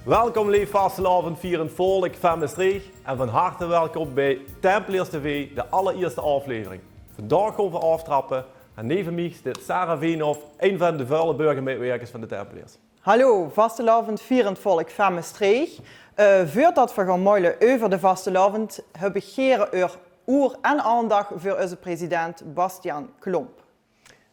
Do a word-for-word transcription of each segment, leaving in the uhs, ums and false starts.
Welkom, leef vastelaovendvierend volk vaan Mestreech, en vaan harte welkom bij Tempeleers TV, de allerierste aoflevering. Vendaog goon v'r aoftrappe en neve miech steit Sarah Veenhof, ein vaan de väöl burgermètwerkers vaan de Tempeleers. Hallo, vastelaovendvierend volk vaan Mestreech. Eh, veurtot v'r goon meule euver de vastelaovend, höb iech gere eur oer en aandach veur eus president Bastiaan Klomp.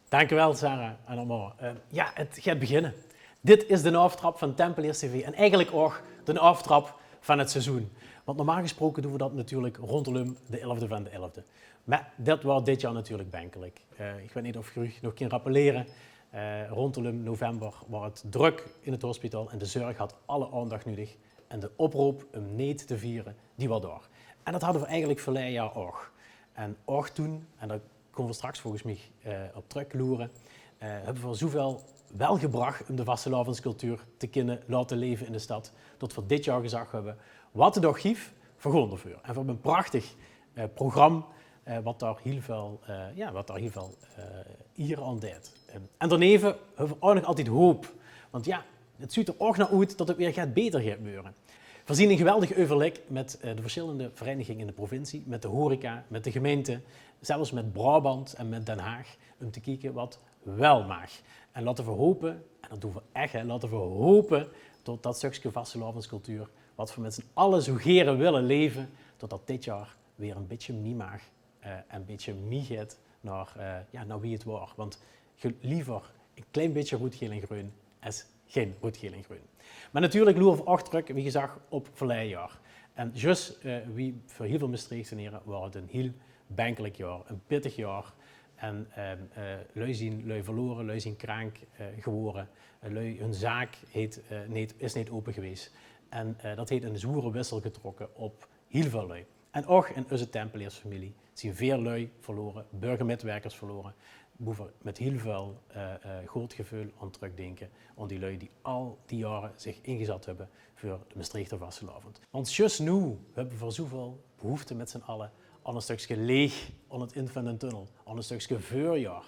Daank uuch wel, Sarah en Armand. Eh, jao, 't geit beginne. Dit is d'n aoftrap vaan Tempeleers TV en eigelek ouch d'n aoftrap vaan 't seizoen. Want normaal gesproke doen v'r dat natuurlek roondelum de elfde vaan de elfde. Meh dat waor dit jaor natuurlek benkelek. Eh, iech weet neet of geer uuch nog kint rappelere. Eh, roondelum november waor 't drök in 't hospitaal en de zörg had alle aandach nudig. En de oproop um neet te viere, die waor dao. En dat hadde v'r eigelek verleie jaor ouch. En ouch toen, en dao kómme v'r straks volges miech, eh, op trökloere, eh, höbbe v'r zoeväöl wel gebrach um de vastelaovendscultuur te kinne laote leve in de stad, tot v'r dit jaor gezag höbbe: wat 't ouch gief, v'r goon d'rveur. En v'r höbbe e prachtig, eh, program, eh, wat dao hiel väöl, eh, jao, wat dao hiel väöl, eh, ier aon deit. En, en daoneve höbbe v'r ouch nog altied hoop. Want jao, 't zuut d'r ouch nao oet tot 't weer get beter geit weure. V'r zien in geweldig euverlèk mèt, eh, de versjèllende vereiniginge in de provincie, mèt de horeca, mèt de gemeinte, zelfs mèt Braobant en mèt Den Haag, um te kieke wat wel maag. En laote v'r hope, en dat doen v'r ech, hè, laote v'r hope tot dat stökske vastelaovendscultuur, wat v'r mèt z'n alle zoe gere wille leve, tot dat dit jaor weer e bitteke mie maag, eh, en e bitteke mie geit nao, eh, jao, nao wie 't waor. Want ge-, leever e klein bitteke roed, geel en greun es gein roed, geel en greun. Meh natuurlek loere v'r ouch trök, wie gezag, op verleie jaor. En zjus, eh, wie veur hiel väöl Mestreechtenere waor 't e hiel benkelek jaor, e pittig jaor. En, ehm, eh, lui zien lui verlore, lui zien kraank, eh, gewore. Eh, lui, hun zaak heet, eh, neet, is neet ope gewees. En, eh, dat heet 'ne zwoere wissel getrokke op hiel väöl lui. En ouch in eus Tempeleersfamilie zien veer lui verlore, burgermètwerkers verlore, boe v'r mèt hiel väöl, eh, eh, good geveul aon trökdinke, aon die lui die al die jaore ziech ingezat höbbe veur de Mestreechter vastelaovend. Want zjus noe höbbe v'r zoeväöl behoefte mèt z'n alle aon e stökske leech aon 't ind vaan d'n tunnel, aon e stökske veurjaor.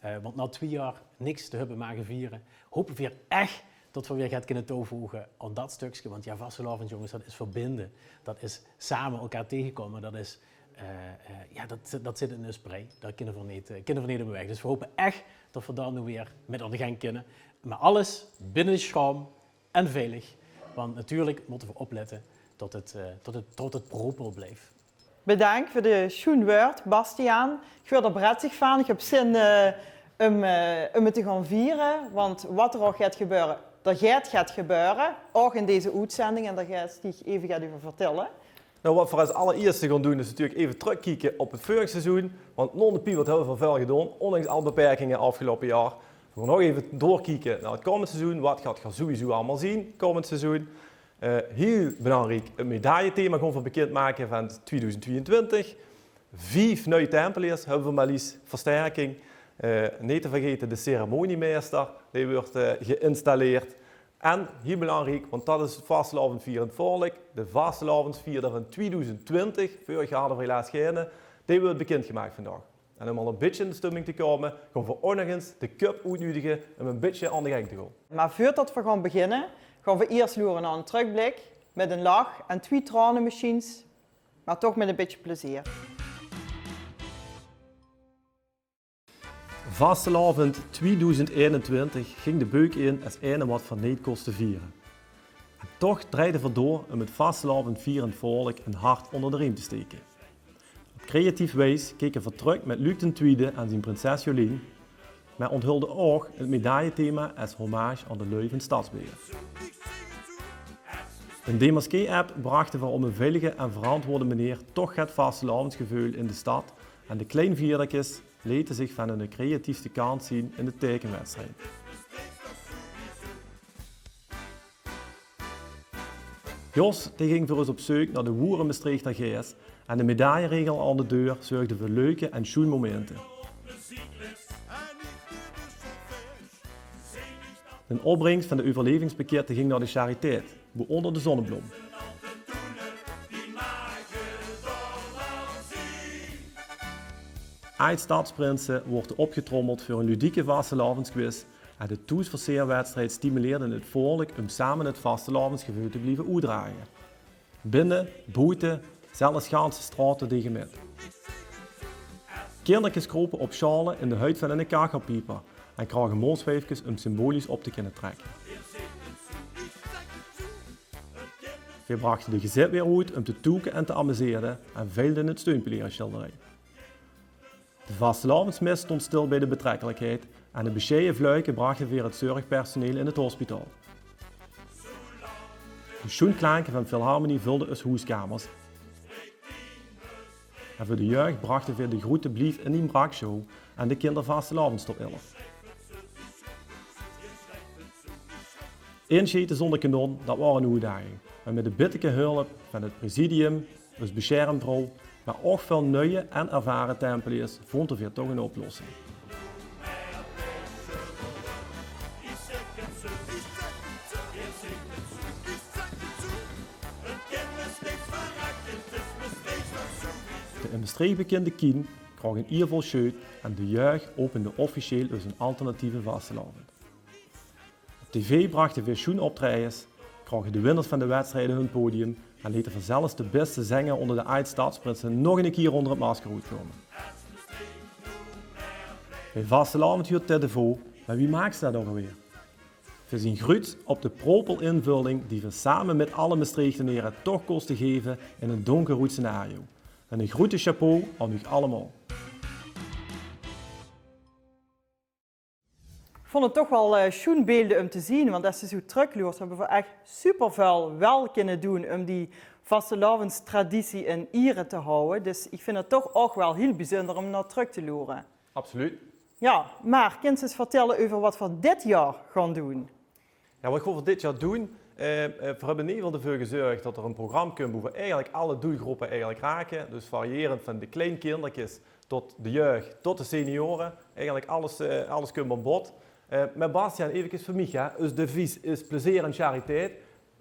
Eh, want nao twie jaor niks te höbbe mage viere, hope v'r ech tot v'r weer get kinne touwvoege aon dat stökske. Want jao, vastelaovend, jonges, dat is verbinde. Dat is same elkaar tegekómme. Dat is, eh, eh, jao, dat, dat zit in eus brei. Dao kinne v'r neet, eh, kinne v'r neet op weg. Dus v'r hope ech tot v'r dao noe weer mèt aon de gaank kinne. Meh alles binne de sjraom en veilig. Want natuurlek mote v'r oplètte tot 't, eh, tot 't, tot 't proper blijf. Bedaank veur de sjoen wäörd, Bastiaan. Iech weur d'r bretsig vaan. Iech höb zin, eh, um, eh, um 't te goon viere. Want wat d'r ouch geit gebäöre, d'r geit get gebäöre. Ouch in dees oetzending. En dao geis diech eve get euver vertèlle. Noe, wat v'r es allerierste goon doen, is natuurlek eve trökkieke op 't veureg seizoen. Want nao de pievert höbbe v'r väöl gedoon, oondanks al beperkinge aofgeloupe jaor. V'r goon nog eve doorkieke nao 't koumend seizoen. Wat geit d'r sowieso allemaol zien koumend seizoen? Eh, hiel belaankriek, 't medaillethema goon v'r bekind make vaan twiedoezend twieëntwintig. Vief nui Tempeleers höbbe v'r mer lies, versterking. Eh, neet te vergete de ceremoniemeister, dee weurt, eh, geïnstalleerd. En hiel belaankriek, want dat is 't vastelaovendvierend volk, de vastelaovendsvierder vaan twiedoezend twintig, veureg jaor hadde v'r helaas geine, dee weurt bekind gemaak vendaog. En um al e bitteke in de stumming te koume, goon v'r ouch nog ins de köp oetnudege um e bitteke aon de gaank te goon. Meh veurtot v'r goon beginne, goon v'r iers loere nao 'ne trökblek mèt 'ne lach en twie traone mesjiens, meh toch mèt e bitteke plezeer. Vastelaovend twiedoezend einentwintig góng de beuk in es eine wat v'r neet kóste viere. En toch dreide v'r door um 't vastelaovendvierend volk e hart oonder de reem te steke. Op creatief wies keke v'r trök mèt Luc d'n Twiede en zien prinses Jolien, meh onthulde ouch 't medaillethema es hommage aon de lui vaan Stadsbeheer. In de Maskee-app brachte v'r op 'n veilige en verantwoorde meneer toch 't vastelaovendsgeveul in de stad en de klein vierderkes lete ziech vaan hunne creatiefste kant zien in de teikewedstrijd. Jos, dee góng veur us op zeuk nao de woere Mestreechter geis en de medailleregel aon de deur zörgde veur leuke en sjoen momente. D'n opbrings vaan de euverlevingspakkitte góng nao de chariteit, boe-oonder de zonnebloom. Aajd-stadsprinse woorte opgetrommeld veur 'n ludieke vastelaovendsquiz En de thoesverseerwedstrijd stimuleerde het volk um same het vastelaovendsgeveul te blieve oetdrage. Binne, boete, zelfs ganse straote dege mit. Kinderkes krope op sjaole in de huid van eine kachelpieper en kraoge moosweefkes um symbolisch op te kinne trekke. Veer brachte de gezèt weer oet um te toeke en te amusere en veilde het steunpilieressjilderie. De vastelaovendsmis stond stil bie de betrekkelijkheid en het besjeie vluike brachte veer het zörgpersoneel in het hospitaal. De sjoen klaanke van Philharmonie vulde us hoeskamers. En veur de jeug brachte veer de groete Blief in dien brak show en de kindervastelaovend top elf. Insjete zonder kanon, dat waor ein oetdaging, mer mit de bitteke hulp van het presidium, us besjermvrouw, mer ouch väöl nuie en ervare Tempeleers vónte veer toch ein oplossing. De in Mestreech bekinde Kien kraog ein iervol sjeut en de jeug opende officieel us ein alternatieve vastelaovend. Op tv brachte veer sjoen optraejes, kraoge de winnaars van de wedstrijde hun podium en lete veer zelfs de bèste zenger ónger de aajd-stadsprinse nog ein kier ónger het masker oetkómme. Bie vastelaovend huurt tèt de vo, mer wie maaks te dat ouch alweer? Veer zien gruuts op de propel invulling die veer same mit alle Mestreechtenere toch koste geve in ein donkerroed scenario. En ein groete chapeau aan uch allemaol. Ich vónd het toch waal eh, sjoen beelde um te zien, want es se zoe trökloers, höbbe veer ech superväöl waal kinne doen um die vastelaovendstraditie in iere te hawwe. Dus ich vind het toch ouch waal hiel bezunder um nao trök te loere. Absoluut. Jao, mer kins se ins vertèlle euver wat veer dit jaor gaon doen? Jao, wat gaon veer dit jaor doen? Eh, eh, veer höbbe in eder geval d'rveur gezörg dat d'r ein program kump boe veer eigelik alle doelgroepe eigelik rake. Dus variërend van de klein kinderkes tot de jeug, tot de seniore. Eigelik alles, eh, alles kump aan bod. Eh, mer Bastiaan, evekes veur mich, hè. Us devies is plezeer en chariteit.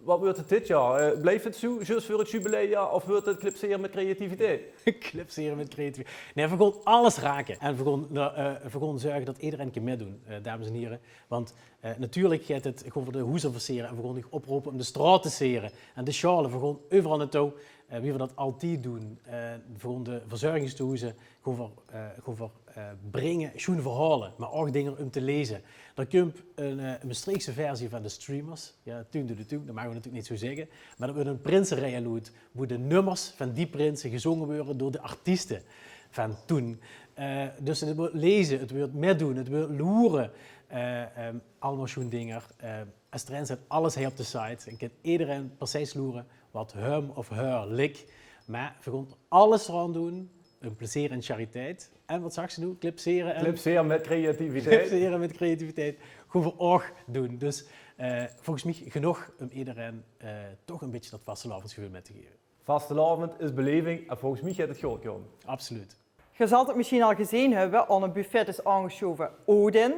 Wat weurt het dit jaor? Eh, blief het zoe, zjus veur het jubileumjaor, of weurt het Clipsere mit creativiteit? Clipsere mit creativiteit. Nae, veer gaon alles rake. En veer gaon, eh, veer gaon zörge dat ederein kan mitdoen, eh, dames en hiere. Want eh, natuurlik geit het, gaon veer de hoezer versere en veer gaon uch oprope um de straot te sere. En de sjaole, veer gaon euveral naotouw, eh, wie veer dat altied doen. Eh, veer gaon de verzörgingstehoeze, gaon veer, eh, gaon veer eh, bringe sjoen verhaole, mer ouch dinger um te leze. D'r kump ein eh, Mestreechse versie van de Streamers. Jao, toen doe de toen, dat mage veer natuurlik neet zoe zègke. Mer dat weurt ein prinserijaloed, boe de nummers van die prinse gezónge weure door de artieste van toen. Eh, dus het weurt leze, het weurt mitdoen, het weurt loere. Eh, ehm, allemaol sjoen dinger. Eh, es d'r ein zit, alles hei op de site. En kint ederein percies loere wat häöm of häör lik. Mer veer gaon alles d'raan doen um plezeer en chariteit. En wat zags se noe? Clipsere en... Clipsere mit creativiteit. Clipsere mit creativiteit. Gaon veer ouch doen. Dus eh, volges mich genóg um ederein eh, toch ein bietje dat vastelaovendsgeveul mit te geve. Vastelaovend is beleving en volges mich geit het good kómme. Absoluut. Geer zalt het mesjien al gezeen höbbe, aan het buffet is aangesjove Odin.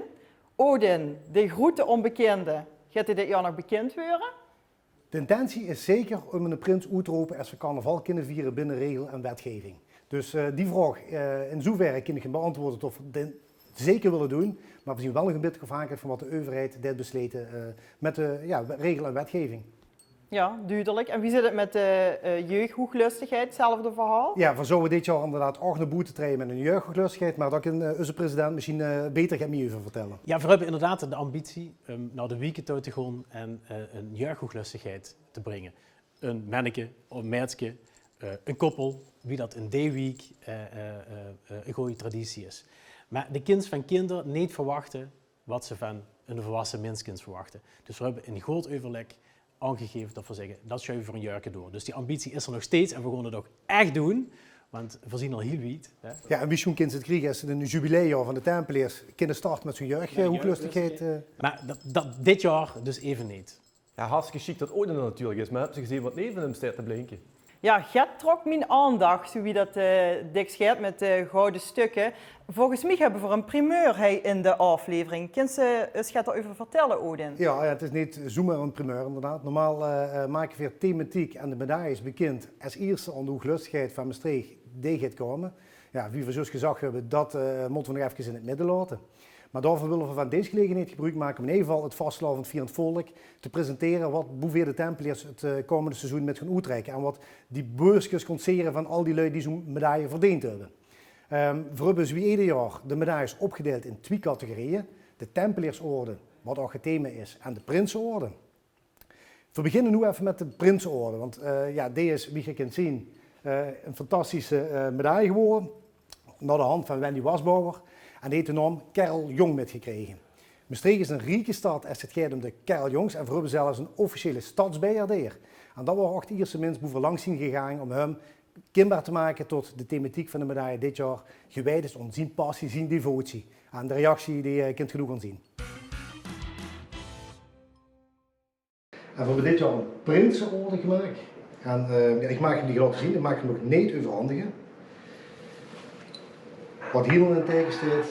Odin, de groete ónbekinde, geit dae dit jaor nog bekind weure? De intentie is zeker um eine prins oet te rope es veer carnaval kinne viere binne regel en wetgeving. Dus eh, die vraog, eh, in zoeverre kin ich 'm beantwoorde tot veer det zeker wille doen, mer veer zien waal nog ein bietje aafhankelijk van wat de euverheid deit beslete eh, mit de jao, regel en wetgeving. Jao, dudelik. En wie zit het mit de eh, jeughoeglöstigheid? Hetzelfde verhaol? Jao, veer zouwe dit jaor inderdaad ouch nao boete traeje mit ein jeughoeglöstigheid, mer dao kin eh, eus president mesjien eh, beter get mie euver vertèlle. Jao, veer höbbe inderdaad de ambitie um nao de wieke touw te gaon en eh, ein jeughoeglöstigheid te bringe. Ein menneke of ein meidske, eh, ein koppel, wie dat in die wiek eh, eh, eh, ein gooj traditie is. Mer de kins van kinder neet verwachte wat se van ein volwasse mins kins verwachte. Dus veer höbbe in good euverlèk aangegeve dat veer zègke, dat sjuive veer ein jaorke door. Dus die ambitie is d'r nog steeds en veer gaon het ouch ech doen, want veer zien al hiel wied, hè. Jao, en wie sjoen kins se het kriege es se in het jubileumjaor van de Tempeleers kinne starte mit zoe'n jeughoeglöstigheid eh? Mer dat, dat, dit jaor dus eve neet. Jao, hartstikke sjiek dat Odin d'r natuurlik is, mer höbs se gezeen wat neve häöm steit te blinke? Jao, get trok mien aandach, zoe wie dat eh, dik sjeet mit eh, goude stökke. Volges mich höbbe veer ein primeur hei in de aaflevering. Kins se eus get d'reuver vertèlle, Odin? Jao, jao, het is neet zoemer ein primeur inderdaad. Normaal eh, eh, make veer thematiek en de medailles bekind es ierste aan de hoeglöstigheid van Mestreech die geit kómme. Jao, wie veer zjus gezag höbbe, dat eh, mótte veer nog efkes in het midde laote. Mer daoveur wille v'r van dees gelegenheid gebruuk make um in eder geval 't vastelaovendvierend volk te presentere wat, boe veer de Tempeleers 't, eh, kómmende seizoen mit gaon oetreike en wat die beurskes kónt zere van al die lui die zoe'n medaille verdeend höbbe. Ehm, v'r höbbe, zoewie eder jaor, de medailles opgedeild in twie categorieë. De Tempeleersorde, wat ouch 't thema is, en de Prinseorde. V'r beginne noe effe mit de Prinseorde, want, eh, jao, die is, wie geer kint zeen, eh, 'n fantastische, eh, medaille gewore. Nao de hand van Wendy Wasbouwer. En die heet de naom Kerel Jong mitgekrege. Mestreech is 'n rieke stad es 't geit um de Kerel Jongs en v'r höbbe zelfs 'n officiële stadsbeheerder. En dat waor ouch de ierste mins boe v'r langs zien gegange um häöm kinbaar te make tot de thematiek van de medaille dit jaor gewijd is aon zien passie, zien devotie. En de reactie, die, eh, kint geer noe goon zien. En v'r höbbe dit jaor 'n prinseorde gemaak. En, eh, jao, ich maag 'm die laote zien, ich maag 'm nog neet euverhandige. Wat hie nog in 't teike steit.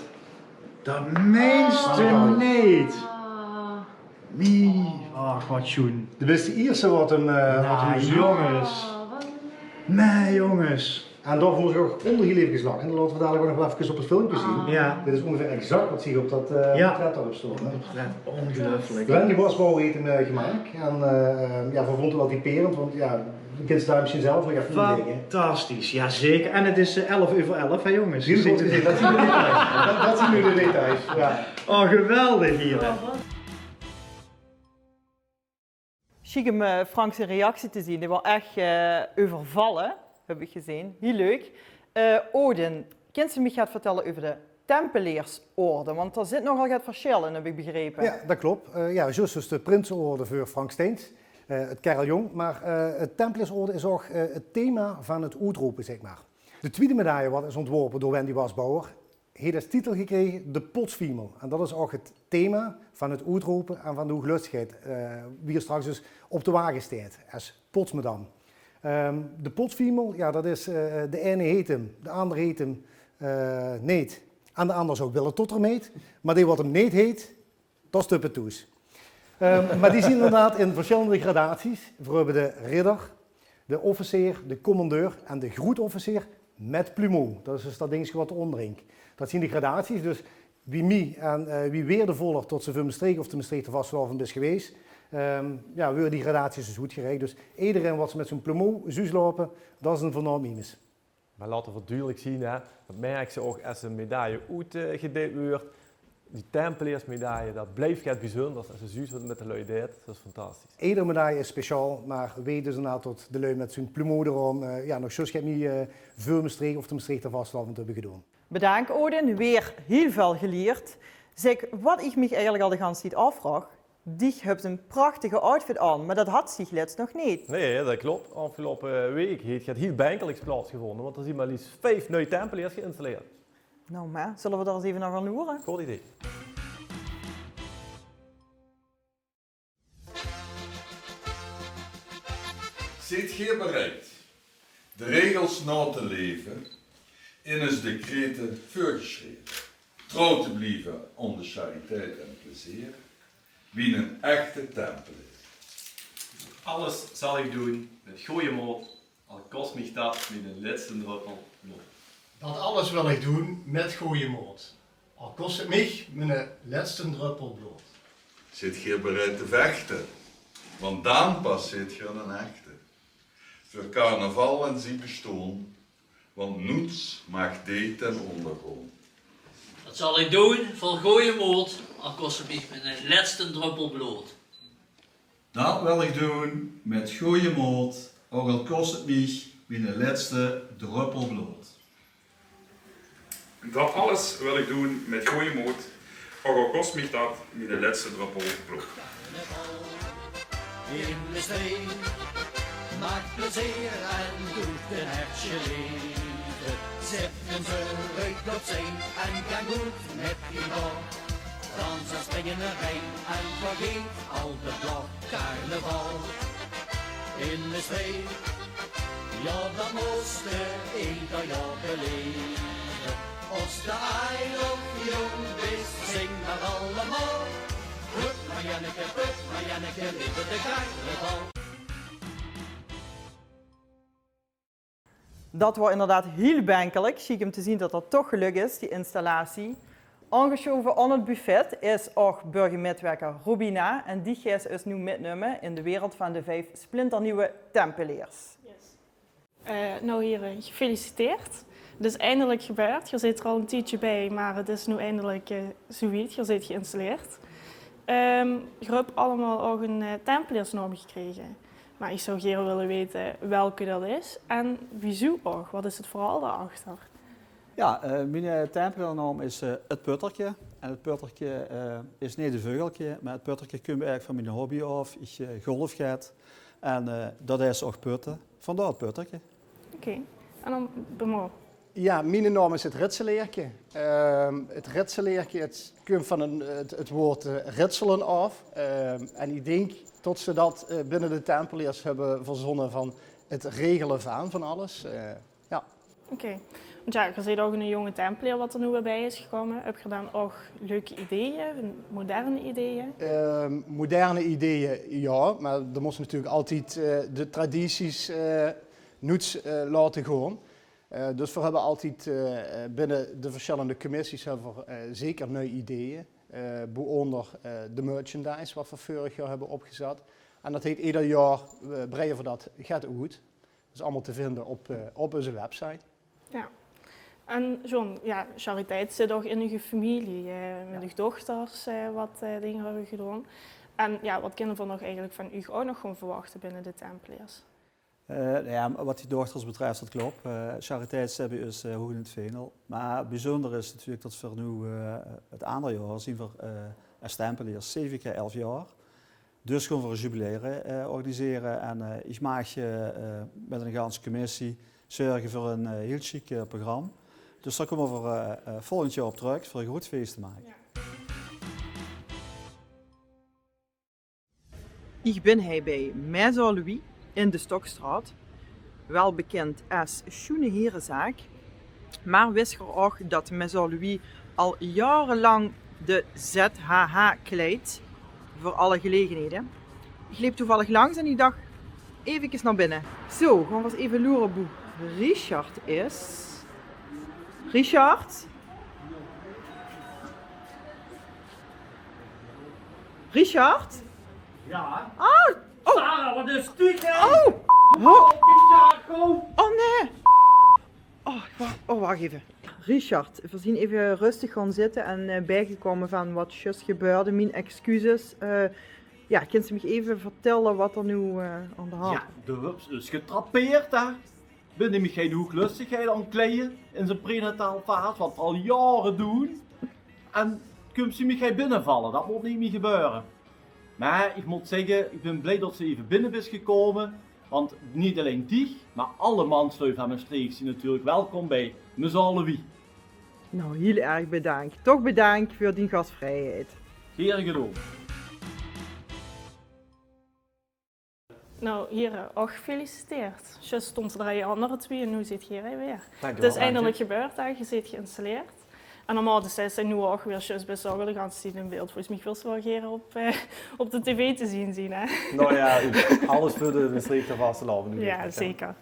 Dat meins te neet. Mie, ach, wat sjoen. De bis de ierste wat 'm, eh, wat 'm zuut. Nae, jónges. Nae, jónges. En daoveur mót ich ouch ónderhiel efkes lache. En dat laote v'r dalik ouch nog waal efkes op 't filmke zien. Jao. Dit is óngeveer exact wat zie op dat, eh, portrèt dao-op stoon, hè? Portrèt, óngeluifelik. Wendy Wasbouwer heet 'm, eh, gemaak. En, eh, eh, jao, v'r vónje 't waal typerend, want jao, de kins 't dao mesjiens zelf nog effe in zeen. Fantastisch, jao zeker. En 't is, eh, elf euver elf, hè jónges? Hiel good gezeen, dat zien de details. Dat, dat zien noe de details, jao. Oh, geweldig hie. Sjiek um, eh, Frank zien reactie te zien. Dae waor ech, eh, euvervalle, höb ich gezeen. Hiel leuk. Eh, Odin, kins te mich get vertèlle euver de Tempeleersorde? Want dao zit nogal get versjèl in, höb ich begrepe. Jao, dat klop. Eh, jao, zjus es de Prinseorde veur Frank Steins, eh, 't Kerel Jong. Mer, eh, 't Tempeleersorde is ouch, eh, 't thema van 't oetrope, zègk mer. De twiede medaille, wat is óntworpe door Wendy Wasbouwer, heet es titel gekrege de Potsfiemel. En dat is ouch 't thema van 't oetrope en van de hoeglöstegheid, eh, wie 'r straks dus op de wage steit, es potsmadam. Ehm, de potsfiemel, jao, dat is, eh, de eine heet 'm, de anger heet 'm, eh, neet. En de anger zouw wille tot 'r 'm heet, mer dee wat 'm neet heet, dat is de Petoes. Ehm, mer die zien inderdaad in versjèllende gradaties. V'r höbbe de ridder, de officier, de commandeur en de groetofficier mit plumeau. Dat is dus dat dingske wat d'r ónger hingk. Dat zien de gradaties. Dus wie mie en, eh, wie weerdevoller tot se veur Mestreech of de Mestreechter vastelaovend bis gewees, ehm, jao, weure die gradaties dus oetgereik. Dus ederein wat se mit zoe'n plumeau zuus loupe, dat is 'n veurnaom iemes. Mer laote v'r dudelik zien, hè, dat merks te ouch es 'n medaille oetgedeild weurt. Die Tempeleersmedaille, dat blijf get bezunders. Es te zuus wat 't mit de lui deit, dat is fantastisch. Eder medaille is speciaal, mer weet dus inderdaad tot de lui mit zoe'n plumeau d'róm, eh, jao, nog zjus get mie, eh, veur Mestreech of de Mestreechter vastelaovend höbbe gedoon. Bedaank, Odin. Weer hiel väöl gelierd. Zèk, wat ich mich eigelik al de ganse tied aafvraog, Diech höbs 'n prachtige outfit aon, mer dat hads diech lèts nog neet. Nae, dat klop. Aofgeloupe week heet get hiel benkeliks plaatsgevónje, want d'r zien mer liefs vief nui Tempeleers geïnstalleerd. Noe, mer, zölle v'r dao ins eve nao goon loere? Good idee. Zeet geer bereid de regels nao te leve in us decrete veurgesjreve, trouw te blieve aon de chariteit en plezeer, wie 'nen echte Tempeleer. Alles zal ich doen mit gooje mood, al kos mich dat miene lètste druppel blood. Dat alles wil ich doen mit gooje mood, al kos 't mich miene lètste druppel blood. Zeet geer bereid te vechte? Want daan pas zeet geer 'nen echte. Veur carnaval en zien bestoon, want noets maag dee ten oonder goon. Dat zal ich doen vol gooje mood, al kos 't mich miene lètste druppel blood. Dat wil ich doen mit gooje mood, ouch al kos 't mich miene lètste druppel blood. Dat alles wil ich doen mit gooje mood, ouch al kos mich dat miene lètste druppel blood. In de streek, maak plezeer en doot 'n hertsje leve. Zèt 'n veuroet op zeen en gaank good mit die bal. Dans en spring in de ring en vergeet al de vlag carnaval. In de streek, jao, dat mós te eder jaor beleve. Of ste aaj of jónk bis, zing mer allemaol. Hup, Marjanneke, hup, Marjanneke, leve de carnaval. Dat waor inderdaad hiel benkelik. Sjiek um te zien dat dat toch gelök is, die installatie. Aangesjove aan 't buffet is ouch burgemètwerker Robina en die geit us noe mitnumme in de wereld vaan de vief splinternuuj Tempeleers. Eh, nou, hiere, gefeliciteerd. 't Is eindelek gebäörd. Geer zeet d'r al e tiedsje bij, meh 't is noe eindelek, eh, zoe wied. Geer zeet geïnstalleerd. Ehm, geer höb allemaol ouch 'ne, eh, Tempeleersnaom gekrege. Meh iech zouw gere wèlle wete welke dat is en wiezoe ouch. Wat is 't verhaol daoachter? Jao, eh, miene, eh, Tempeleersnaom is, eh, 't Pötterke. En 't Pötterke, eh, is neet e veugelke, meh 't Pötterke kump eigelek vaan miene hobby aof. Iech, eh, golf get. En, eh, dat is ouch pötte. Vaandaor 't Pötterke. Oké. En daan, Bemo. Jao, miene naom is 't Ritseleerke. Ehm, 't Ritseleerke, 't kump vaan e, 't, 't woord, eh, ritsele aof. Ehm, en iech dink tot ze dat, eh, binne de Tempeleers höbbe verzonne vaan 't regele vaan, vaan alles. Eh, jao. Oké. Want jao, geer zeet ouch 'ne jonge Tempeleer wat d'r noe weer bij is gekoume. Höb geer daan ouch leuke ideeë, moderne ideeë? Ehm, moderne ideeë, jao, meh d'r mós natuurlek altied, eh, de tradities, eh, noets, eh, laote goon. Eh, dus veer höbbe altied, eh, binne de versjèllende commissies höbbe veer, eh, zeker nui ideeë. Eh, boeonder, eh, de merchandise wat veer veurig jaor höbbe opgezat. En dat heet eder jaor, eh, breie veer dat get oet. Dat is allemaol te vinde op, eh, op eus website. Jao. En John, jao, chariteit zit ouch in eur femilie, eh, mèt eur dochters, eh, wat, eh, dinger höbbe gedoon. En jao, wat kinne veer nog eigelek vaan uuch ouch nog goon verwachte binne de Tempeleers? Eh, nou jao, wat die dochters betröf, dat klop. Eh, chariteit zit bij us, eh, hoeg in 't vaandel. Meh bezunder is natuurlek tot veer noe, eh, 't aander jaor zien veer, eh, es Tempeleers zeve kier elf jaor. Dus goon veer e jubilaire, eh, organisere. En, eh, iech maag, eh, mèt 'n ganse commissie zörge veur e, eh, hiel sjiek, eh, program. Dus dao koume veer, eh, eh, volgend jaor op trök veur e groet fees te make. Iech bin hei bij Maison Louis in de Stokstraot, wel bekind es sjoene herezaak. Meh wis geer ouch tot Maison Louis al jaorelank de Z H H kleit veur alle gelegenhede? Iech leep toevallig langs en iech dach, evekes nao binne. Zoe, goon veer ins eve loere boe Richard is. Richard? Richard? Jao? Oh! Oh! Sarah, wat is dit, hè? Oh! Oh! Oh, nee! Oh, wa-, oh, wach eve. Richard, veer zien eve rösteg goon zitte en, eh, bijgekoume vaan wat zjus gebäörde. Mien excuses. Eh, jao, kins te miech eve vertèlle wat 'r noe, eh, aon de hand is? Jao, de höbs us getrappeerd, hè? Bin iech miech gein hoeglöstegheid aon 't kleie in zien prenatale faas, wat veer al jaore doen. En kums te miech hei binnevalle, dat moot neet mie gebäöre. Meh iech moot zègke, iech bin blij tot ste eve binne bis gekoume, want neet allein diech, meh alle mansluuj vaan Mestreech zien natuurlek welkom bij Maison Louis. Nou, hiel erg bedaank. Toch bedaank veur dien gasvrijheid. Gere gedoon. Nou, hiere, ouch gefeliciteerd. Zjus stónge d'r hei aon de tribune en noe zeet geer hei weer. Dankjewel. 't Is eindelek gebäörd, hè. Geer zeet geïnstalleerd. En normaal, dus, zien noe ouch weer zjus bis de ganse tied in beeld. Volges miech wèls te wel gere op, eh, op de tv te zien zien, hè? Nou jao, alles veur de Mestreechter vastelaovend. Jao, zeker.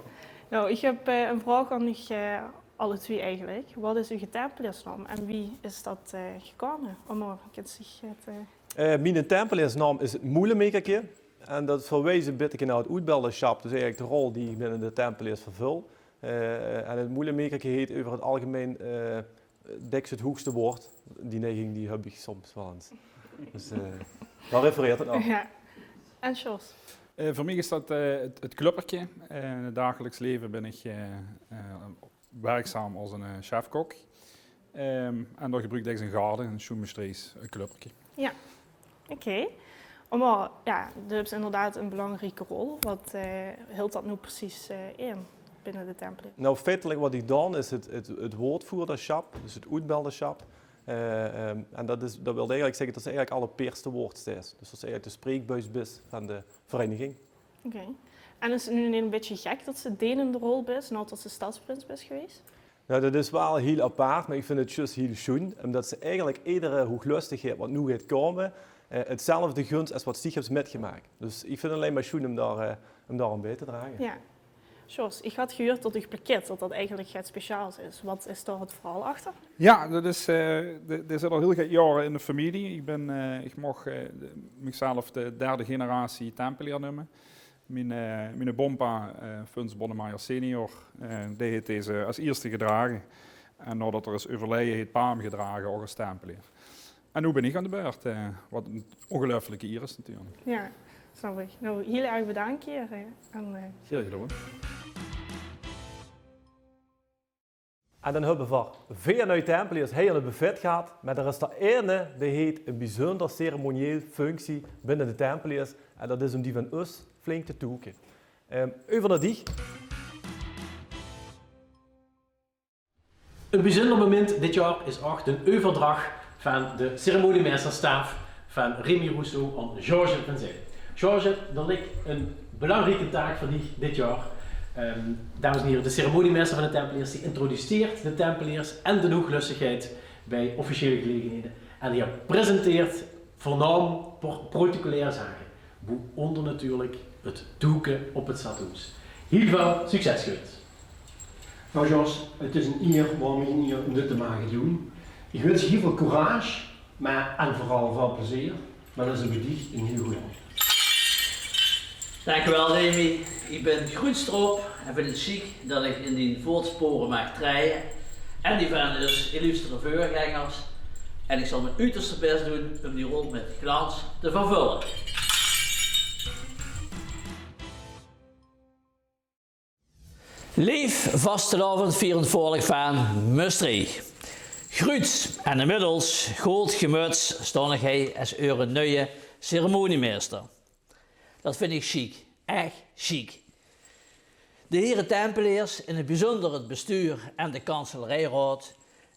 Nou, iech höb, eh, 'n vraog aon uuch, eh, alle twie eigelek. Wat is eur Tempeleersnaom en wie is dat, eh, gekoume? Omar, kins diech 't, eh, Eh, miene Tempeleersnaom is 't Moelemekerke. En dat verwies e bitteke nao 't oetbeldersjap, dus eigelek de rol die iech binne de Tempeleers vervul. Eh, en 't Moelemekerke heet euver 't algemein, eh, dèks 't hoegste woord. Die neiging die höb iech soms wel ins. Dus, eh, dao refereert 't nao. Jao. En Sjors? Eh, veur miech is dat, eh, 't, 't Klöpperke. Eh, in 't dageleks leve bin iech, eh, eh, werkzaam es 'ne, eh, chef-kok. Ehm, en dao gebruuk iech dèks in 't gaarde, 'n sjoen Mestreechs, eh, klöpperke. Jao, oké. Meh jao, de höbs inderdaad 'n belangrieke rol. Wat, eh, hèlt dat noe percies, eh, in binne de Tempeleers? Nou, feitelek wat iech doon is 't, 't, 't woordvoerdersjap, dus 't oetbeldersjap. Eh, ehm, en dat is, dat wèlt eigelek zègke tot ste eigelek allepeers te woord steis. Dus tot ste eigelek de spreekbuis bis vaan de vereiniging. Oké. En is 't noe neet e bitteke gek tot ste denende rol bis, naotot ste stadsprins bis gewees? Nou, dat is wel hiel apaart, meh iech vind 't zjus hiel sjoen, umtot ste eigelek edere hoeglöstegheid wat noe geit koume, eh, 'tzelfde guns es wat ste höbs mètgemaak. Dus iech vind 't allein mer sjoen um dao, eh, um dao aon bij te drage. Jao. Jos, ich had gehuurd det uch plakket, det det eigelik get speciaals is. Waat is dao 't verhaol achter? Jao, det is, eh, de-, dit zit al hiel get jaore in de femilie. Ich bin, eh, ich moch, eh, de-, michzelf de derde generatie Tempeleer neume. Mien, eh, miene bompa, eh, Fons Bonnemeijer senior, eh, dae haet deze es ierste gedrage. En naodet 'r is euverleje, haet pa 'm gedrage, ouch es Tempeleer. En noe bin ich aan de beurt, eh, waat ein ongeluifelike ier is natuurlik. Jao, snap ich. Noe, hiel erg bedank, Jere. En, eh, Gaer gedaon. En dan höbbe v'r veer nuuj Tempeleers hie in 't buffet gehad, mer d'r is d'r eine, dae haet ein bezunder ceremonieel functie binne de Tempeleers. En det is óm die van us flink te toeke. Ehm, euver nao dich. Ein bezunder moment dit jaor is ouch de euverdrach van de ceremoniemeisterstaaf van Remy Rousseau aan Georges van Zijl. Georges, d'r lik ein belangrieke taak veur dich dit jaor. Ehm, dames en hiere, de ceremoniemeister van de Tempeleers, dae introduceert de Tempeleers en de hoeglöstigheid bie officiële gelegenhede. En dae presenteert veurnaam pro-, protocolaire zake, boe-ónder natuurlik 't toeke op 't stadhoes. Hiel väöl succes gewins. Nou Jos, het is een eer, waorom geen eer, om dit te mogen doen. Ich wins dich hiel väöl courage, mer en veural väöl plezeer. Mer det is bie dich ein hiel good antjwaord. Dankjewel, Remy. Ich bin gruuets d'rop en vinj 't sjiek det ich in dien voetspore maag trejje en die van dus illustere veurgengers. En ich zal mien uterste bès doon óm die rol mit glans te vervölle. Leef vastelaovendvierend volk vaan Mestreech. Gruuets en inmiddels good gemöts staon ich hei es eure nuie ceremoniemeister. Det vinj ich sjiek, ech sjiek. De hiere Tempeleers, in 't bezunder 't bestuur en de kanselerijraod,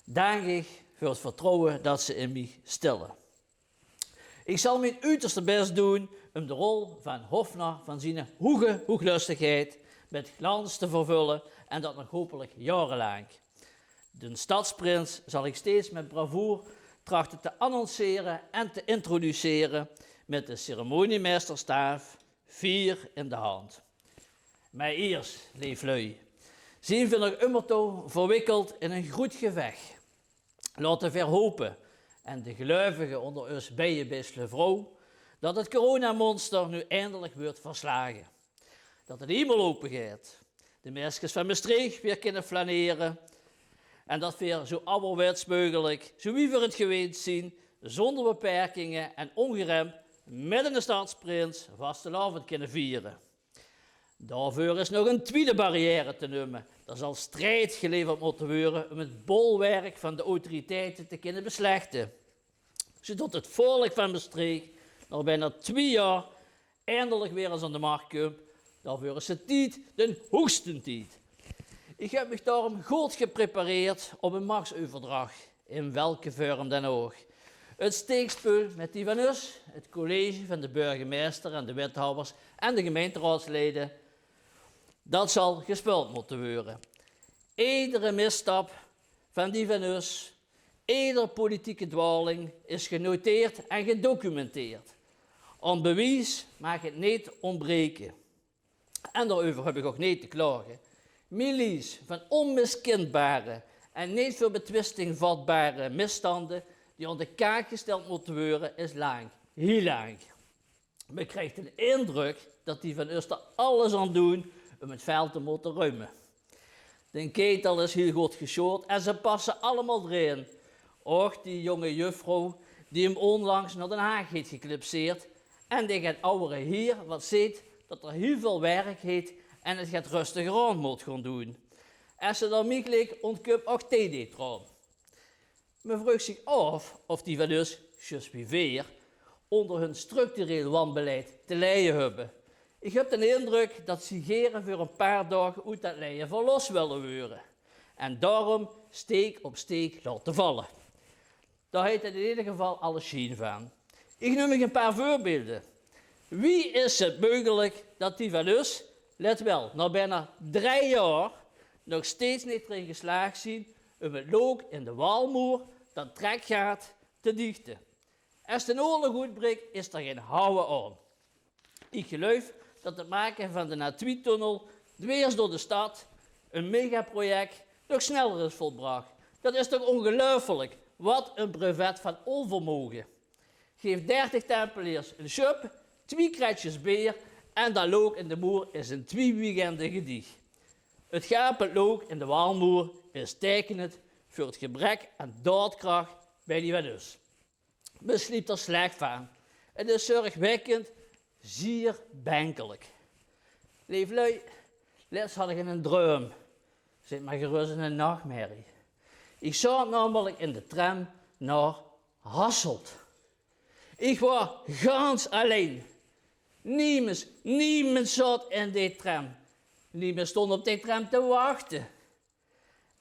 daank ich veur 't vertrouwe det ze in mich stèlle. Ich zal mien uterste bès doon óm de rol vaan hofnar vaan ziene hoege hoeglöstigheid mit glans te vervölle en det nog hopelik jaorelaank. De stadsprins zal ich steeds mit bravoer trachte te annoncere en te introducere mit de ceremoniemeisterstaaf fier in de hand. Mer iers, leef lui, zien veer nog ummer touw verwikkeld in ein groet gevech. Laote veer hope, en de geluivige ónder us beie bis, levrouw, det 't coronamonster noe eindelik weurt verslage. Det d'n hiemel ope geit, de meiskes vaan Mestreech weer kinne flanere en det veer zoe awwerwèts meugelik, zoe wie veer 't geweend zien, zónder beperkinge en óngeremp mit eine stadsprins vastelaovend kinne viere. Daoveur is nog ein twiede barrière te neume. D'r zal strijd geleverd mote weure óm 't bolwerk vaan de autoriteite te kinne beslechte. Zoetot 't volk vaan Mestreech nao bekans twie jaor eindelik weer ins aan de mach kump, daoveur is 't tied, d'n hoegste tied. Ich höb mich daorum good geprepareerd op ein machseuverdrach, in welke vörm dan ouch. 't Steekspeul mit die vaan us, 't college vaan de burgemeister en de wethawwers en de gemeinteraodsleje, det zal gespeuld mote weure. Edere misstap vaan die vaan us, eder politieke dwaling is genoteerd en gedocumenteerd. Aan bewies maag 't neet óntbreke. En daoreuver höb ich ouch neet te klage. Mien lies vaan ónmiskindbare en neet veur betwisting vatbare misstande die aan de kaak gesteld mote weure, is laank, hiel laank. Me krijg d'n indrök det die vaan us d'r alles aan doen óm 't veld te mote ruime. D'n ketel is hiel good gesjoord en ze passe allemaol d'rin. Och, die jónge juffrouw die 'm ónlangs nao Den Haag heet geklipseerd en d'n get awwere hier, waat zeet det 'r hiel väöl werk heet en 't get rustiger aan moot goon doen. Es ze dao mich lik, óntkump ouch die neet draon. Me vreug zich aof of die vaan us, zjus wie veer, ónder hun structureel wanbeleid te lije höbbe. Ich höb d'n indrök det ze gere veur ein paar daog oet det lije verlos wille weure en daorum steek op steek laote valle. Dao heet 't in eder geval alle sjien vaan. Ich neum mich ein paar veurbeelde. Wie is 't meugelik det die vaan us, let wel, nao bekans drei jaor, nog steeds neet d'rin geslaag zien óm 't look in de walmoer, det trekgaat, te diechte? Es d'n oorlog oetbrik, is d'r gein hawwe aon. Ich geluif det 't make vaan d'n A twie-tunnel Dwers door de stad, ein megaproject, nog sneller is volbrach. Dat is toch ongeluifelik, wat ein brevet van ónvermoge. Gaef dertig Tempeleers ein sjöp, twie kretsjes beer en dat look in de moer is in twie weekende gedieg. 't Gapend look in de walmoer is taekenend veur 't gebrek aan daodkrach bie die van us. Me sliep d'r slech van. 't Is zörgwekkend, zier benkelik. Leef lui, lets had ich eine druim. Zit mer gerös eine nachmerrie. Ich zaot namelik in de tram nao Hasselt. Ich waor gans allein. Niemes, niemes zaot in die tram. Niemes stóng op die tram te wachte.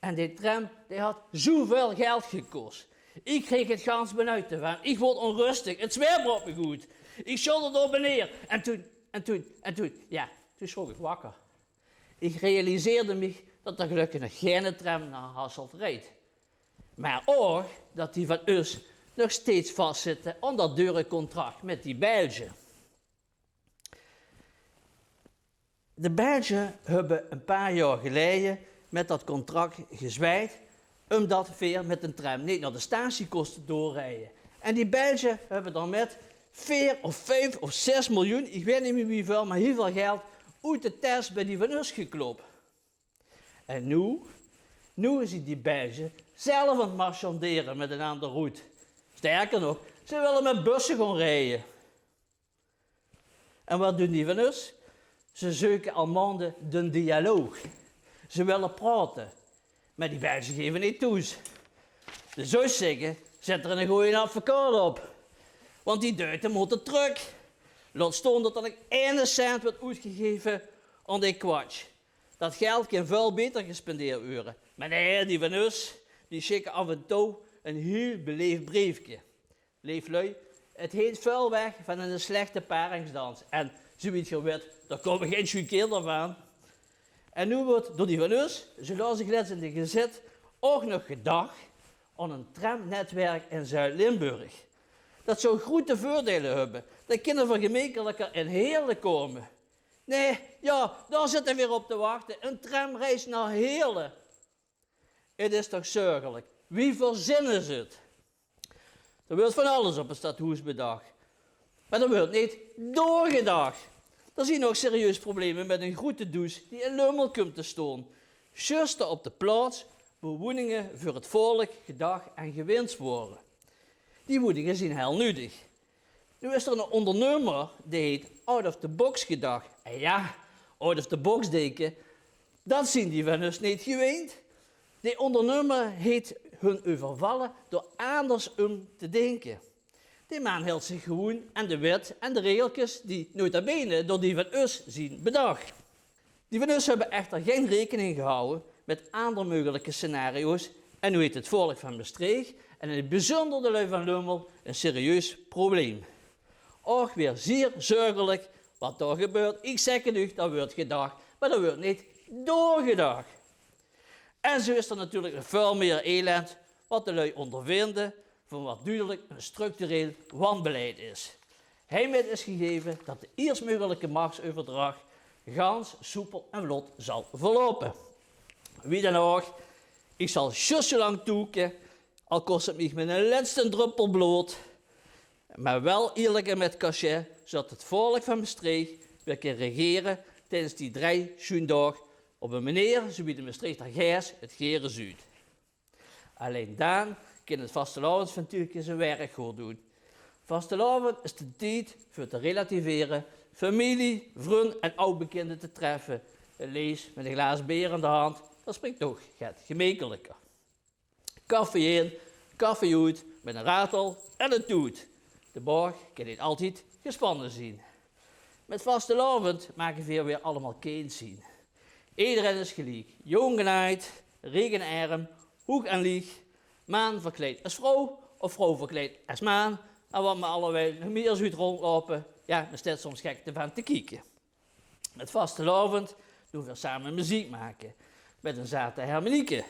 En die tram, die had zoeväöl geld gekos. Ich kreeg 't gans benuid d'rvan. Ich woort ónröstig. 't Zweet brook mich oet. Ich sjolder dao beneer. En toen, en toen, en toen, jao, toen sjrok ich wakker. Ich realiseerde mich dat d'r gelökkig nog geine tram nao Hasselt reed. Mer ouch dat die van us nog steeds vaszitte aon dat dure contract mit die Belge. De Belge höbbe e paar jaor geleje mit dat contract gezwejd, umdat veer mit de tram neet nao de statie kóste doorrieje. En die Belge höbbe dao mit veer of vief of zes miljoen, ich weit neet mie wieväöl, mer hiel väöl geld oet de tes bie die van us geklop. En noe? Noe zeen die Belge zelf aan 't marchandere mit 'n ander roet. Sterker nog, ze wille mit busse gaon rieje. En wat doon die van us? Ze zeuke al maonde d'n dialoog. Ze wille praote, mer die Belge geve neet toe. De zouws zègke, zèt d'r eine gooje advocaat op. Want die duite mótte trök. Laot stoon dat d'r nog eine cent weurt oetgegeve aon die kwatsj. Dat geld kin väöl beter gespendeerd weure. Mer nae, die van us, die sjikke aaf en toe e hiel beleef breefke. Leef lui, 't heet väöl weg van eine slechte paringsdans. En, zoe wie geer weit, dao kómme gein sjoen kinder van. En noe weurt door die van us, zoe laos ich lets in de gezèt, ouch nog gedach aon e tramnetwerk in Zuid-Limburg. Dat zouw groete veurdeile höbbe. Dan kinne veer gemekeliker in Heerle kómme. Nae, jao, dao zitte veer op te wachte. 'n Tramreis nao Heerle. 't Is toch zörgelik. Wie verzinne ze 't? D'r weurt van alles op 't stadhoes bedach. Mer d'r weurt neet doorgedach. D'r zeen nog serieus probleme mit 'n groete does die in Lummel kump te stoon. Zjus dao op de plaots wo woeninge veur 't volk gedach en gewins waore. Die woeninge zeen hiel nudig. Noe is d'r 'nen ondernummer, dae heet out of the box gedach. En jao, out of the box dinke, dat zeen die van us neet geweend. Dae ondernummer heet hun euvervalle door aanders um te dinke. Dae maan hilt zich gewoen aan de wet en de regelkes die nota bene door die van us zeen bedach. Die van us höbbe echter gein rekening gehawwe mit aander meugelike scenario's en noe heet 't volk van Mestreech en in 't bezunder de lui van Lummel e serieus probleem. Ouch weer zier zörgelik wat dao gebeurt. Ich zègk 't uch, dao weurt gedach, mer dao weurt neet doorgedach. En zoe is d'r natuurlik nog väöl mier elend wat de lui óngervinde van wat dudelik e structureel wanbeleid is. Heimit is gegeve dat de iersmeugelike machseuverdrach gans soepel en vlot zal verloupe. Wie dan ouch, ich zal zjus zoe lang toeke, al kos 't mich miene lètste dröppel blood, mer wel ierlik en mit cachet, zoedat 't volk van Mestreech weer kin regere tiedes die drei sjoen daog op 'n meneer zoe wie de Mestreechter geis 't gere zuut. Allein daan kin 't vastelaovendsventuurke zien werk good doen. Vastelaovend is de tied veur te relativere, femilie, vrun en aod-bekinde te treffe. Lees mit e glaas beer in de hand, dat springt toch get gemekeliker. Kaffee in, kaffee oet, mit 'n ratel en 'n toet. De boog kin neet altied gespanne zien. Mit vastelaovend make veer weer allemaol kéns zien. Ederein is geliek, jónk en aajd, riek en erm, hoeg en lieg, maan verkleid es vrouw of vrouw verkleid es maan. En wat me allewijl nog mier zuut rondloupe, jao, me steit soms gek d'rvan te kieke. Mit vastelaovend doen veer same meziek make, mit 'n zate hermenieke,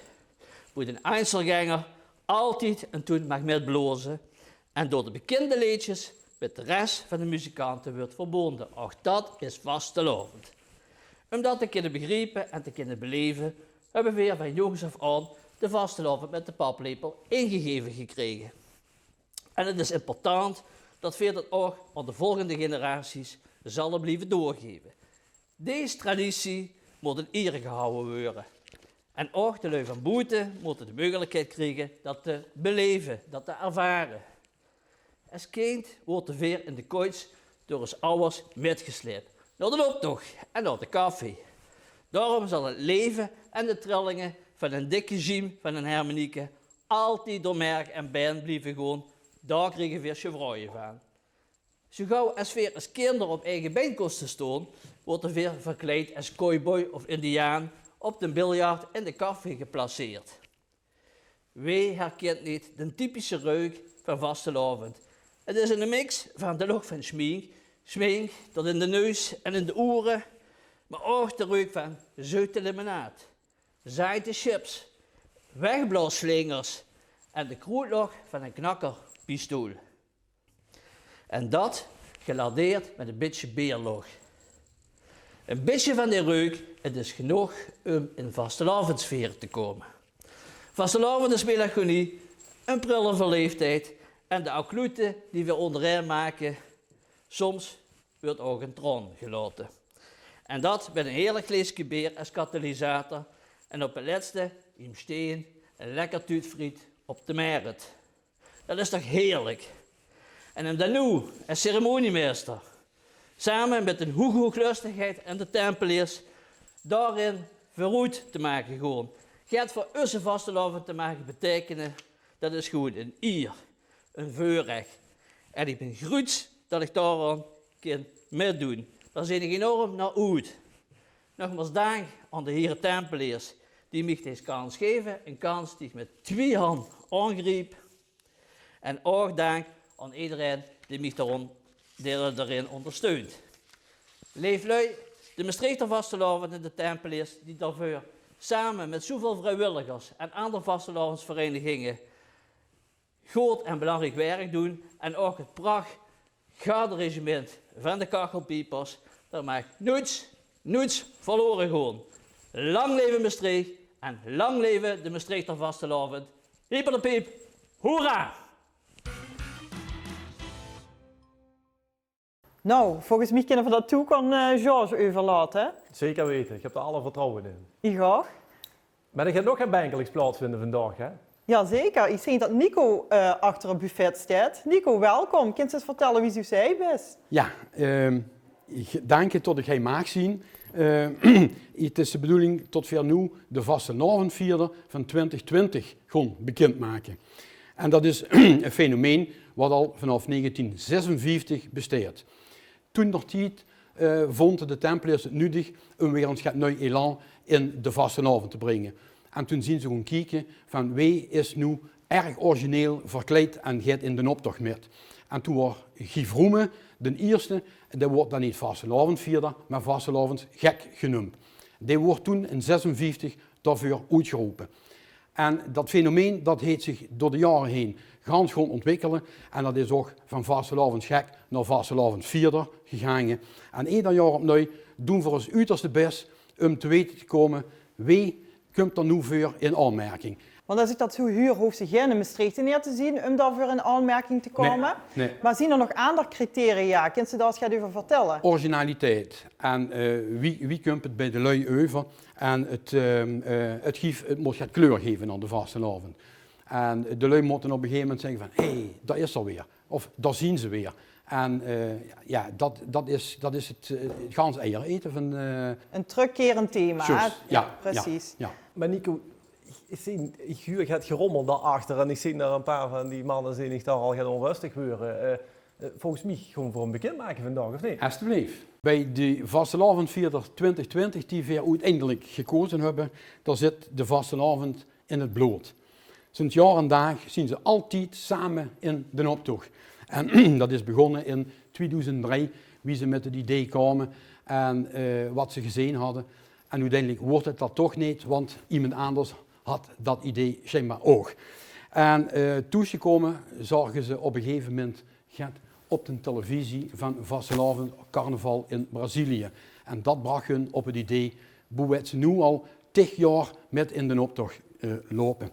boe d'n einzelgänger altied en toen maag mitblaoze en door de bekinde leedsjes mit de res van de muzikante weurt verbonde. Ouch dat is vastelaovend. Um dat te kinne begriepe en te kinne beleve, höbbe veer van jóngs aaf aon de vastelaovend mèt de paplepel ingegeve gekrege. En 't is important dat veer dat ouch aon de volgende generaties zalle blieve doorgeve. Dees traditie mót in iere gehawwe weure. En ouch de lui van boete mótte de meugelikheid kriege dat te beleve, dat te ervare. Es kind woorte veer in de koets door us awwers mètgesleip nao d'n optoch en nao de kaffee. Daorum zal 't leve en de trillinge van 'n dikke ziem van 'n hermenieke altied door merg en bein blieve goon. Dao kriege veer chevraaie vaan. Zoe gauw es veer es kinder op eige bein kóste stoon, woorte veer verkleid es cowboy of indiaan op d'n biljart in de kaffee geplaceerd. Wee herkint neet d'n typische reuk vaan vastelaovend? 't Is 'ne mix vaan de loch vaan sjmink, sjmink tot in de neus en in de oere, meh ouch de reuk vaan zeute limonaad, zaete chips, wegblaosslingers en de kroetloch vaan 'n knakkerpistool. En dat gelardeerd mèt e bitsje beerloch. E bitsje vaan dee reuk, 't is genóg um in vastelaovendsfeer te koume. Vastelaovend is melancholie, 'n prille verleefdheid en de akloete die veer oonderein make, soms weurt ouch 'n traon gelaote. En dat mèt 'n heerlik gleeske beer es katalysator en op 't lèste, iem steen, 'n lekker tuut friet op de Merret. Dat is toch heerlik? En um dan noe, es ceremoniemeister, same mèt d'n hoeëghoeëglöstigheid en de Tempeleers, daorin veuroet te mage goon, get veur usse vastelaovend te mage beteikene, dat is gewoen 'n ier, 'n veurrech. En iech bin gruuts dat iech daoraon kin mètdoen. Dao zeen iech enorm nao oet. Nogmaals daank aon de hiere Tempeleers die miech dees kans geve, 'n kans die iech mèt twie han aongriep. En ouch daank aon ederein die miech daorin, dao-, daorin oondersteunt. Leef lui, de Mestreechter vastelaovend en de Tempeleers die daoveur same mèt zoeväöl vrijwilligers en aander vastelaovendsvereiniginge groot en belaankriek werk doen en ouch 't prach garderegimint vaan de Kachelpiepers, dat maag noets, noets verlore goon. Laank leve Mestreech en laank leve de Mestreechter vastelaovend. Hiepelepiep, hoera! Noe, volges miech kinne v'r dat toekomme, eh, Georges euverlaote, hè? Zeker weite, iech höb dao alle vertrouwe in. Iech ouch. Meh d'r geit nog get benkeliks plaatsvinde vaandaog, hè? Jao, zeker. Iech zeen tot Nico, eh, achter 't buffet steit. Nico, welkom. Kins te ins vertèlle wie zoe-s te hei bis? Jao, ehm, iech daank tot iech hei maag zien. Eh, 't is de bedoeling tot veer noe de vastelaovendvierder vaan twintig twintig goon bekind make. En dat is e fenomeen wat al vaanaof negentien zesenvieftig besteit. Toendertied, eh, vónte de Tempeleers 't nudig um weer ins get nui elan in de vastelaovend te bringe. En toen zien ze goon kieke vaan wee is noe erg origineel verkleid en geit in d'n optoch mèt. En toen waor Guy Vroemen d'n ierste, dee woort dan neet vastelaovendvierder, meh vastelaovendsgek geneump. Dee woort toen in zesenvieftig daoveur oetgerope. En dat fenomeen, dat heet ziech door de jaore heen gans goon oontwikkele. En dat is ouch vaan vastelaovendsgek nao vastelaovendsvierder gegaange. En eder jaor opnui doen v'r us uterste bès um te weite te koume, wee kump d'r noe veur in aonmerking. Want es iech dat zoe huur, hoofs te geine Mestreechteneer te zien um daoveur in aonmerking te koume. Nein, nein. Meh zien d'r nog aander criteria? Kins te dao ins get euver vertèlle? Originaliteit. En, eh, wie, wie kump 't bij de lui euver? En 't, ehm, eh, 't gief, 't mót get kleur geve aon de vastelaovend. En de lui mótte op e gegeve memint zègke vaan: "Hé, dao is 'r weer." Of: "Dao zien ze weer." En, eh, jao, dat, dat is, dat is 't, eh, 't gans eier ete vaan, eh, 'n trökkerend thema, hè? Zjus, jao, jao, precies. Jao. Meh Nico, iech, iech huur get gerommel dao achter en iech zien dao e paar vaan die manne zien iech dao al get oonröstig weure. Eh, eh, volges miech goon v'r 'm bekind make vaandaog, of neet? Estebleef. Bij de vastelaovendvierder twintig twintig die veer oeteindelek gekoze höbbe, dao zit de vastelaovend in 't blood. Sinds jaor en daag zien ze altied same in d'n optoch. En dat is begós in twiedoezend drei, wie ze mèt 't idee kaome en, eh, wat ze gezeen hadde. En oeteindelek woort 't dat toch neet, want iemes aanders had dat idee sjijnbaar ouch. En, eh, thoesgekómme zaoge ze op e gegeve memint get op de tillevisie vaan vastelaovend, carnaval in Brazilië. En dat brach hun op 't idee, boe-wet ze noe al tig jaor mit in d'n optoch, eh, loupe.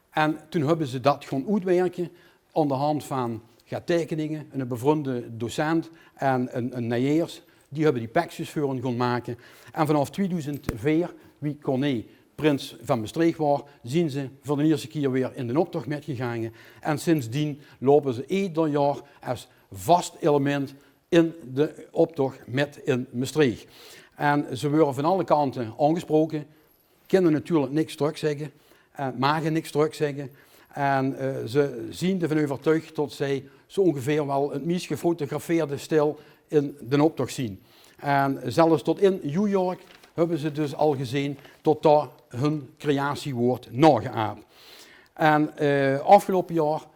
En toen höbbe ze dat gaon oetwerke aan de hand van get teikeninge, 'ne bevrunde docent en 'n, 'n nejeers, die höbbe die pekskes veur hun gaon make. En vanaaf tweeduizend veer, wie Corné prins van Mestreech waor, zien ze veur d'n ierste kier weer in d'n optoch mitgegange. En sindsdien loupe ze eder jaor es vast element in d'n optoch mit in Mestreech. En ze weure van alle kante aangesproke, kinne natuurlik niks trökzègke, eh, mage niks trökzègke. En, eh, ze zien d'rvan euvertuig tot zij zoe óngeveer wel 't mies gefotografeerde stel in d'n optoch zien. En zelfs tot in New York höbbe ze dus al gezeen tot dao hun creatie weurt naogeaap. En, eh, aafgeloupe jaor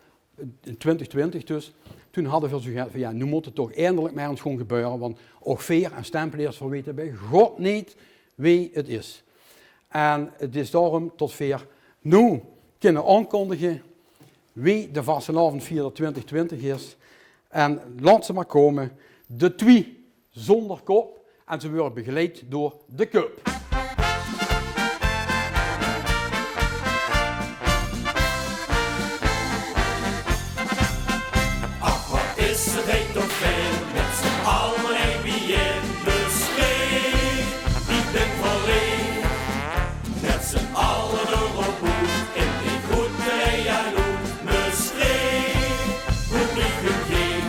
in twintig twintig dus, toen hadde veer zoe get van, jao, noe mót 't toch eindelik mer ins gaon gebeure, want ouch veer es Tempeleers, veer weite bij God neet wee 't is. En 't is daorum tot veer noe kinne aankondige wee de vastelaovendvierder twintig twintig is. En laot ze mer kómme, de twie zónder kop en ze weure begeleid door de köp. Ach, wat is 't hei toch fijn, mit z'n alle hei biejein, dus leef, ich bin verleef. Mit z'n alle d'rop oet, in die groete rij aan oet, Mestreech, boe ich um geef.